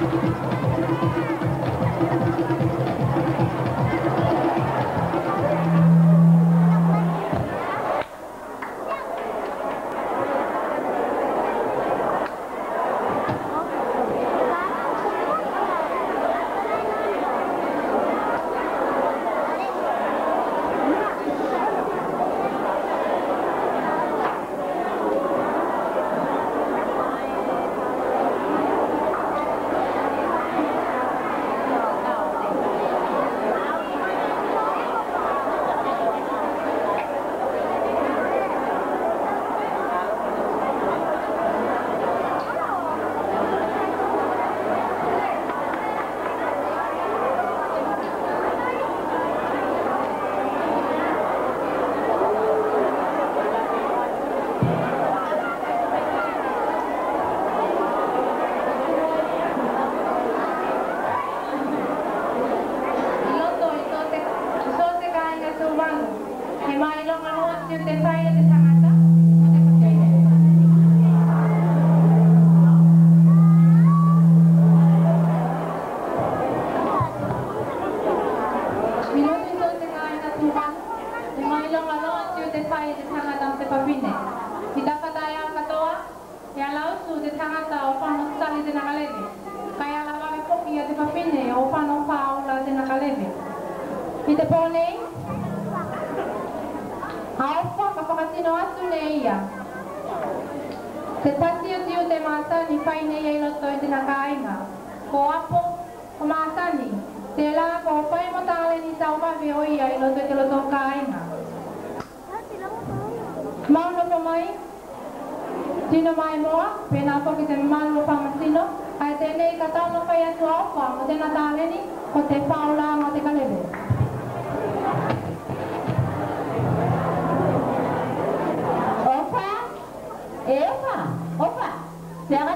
I roto i so se kāinga tūmanu, he mailoga noa tiu te whai a te tangata o te papine. I roto i so se kāinga tūmanu, he mailoga noa tiu te whai a te tangata o te papine. I tawhatai au katoa, he alausu te tangata o whano sali te nakaleve. Kai ala wawe poki a te papine o whano whaola te nakaleve. I te pō nei, a ofa ka whakatino atu nei ia. Te tasi o tiu te mātani whai nei ai roto i te nakainga. Ko apo, ko mātani, te la ko whai mo tāle ni tau mawe o ia i roto i te roto kāinga. Mauna pa mai, tino mai moa, pēnā poki te malu o whamasino, ai tēnei ka tauno whai atu a ofa mo tēnā tāleni, ko te whaola mo te kaleve. Ofa, e ofa, ofa. Te aga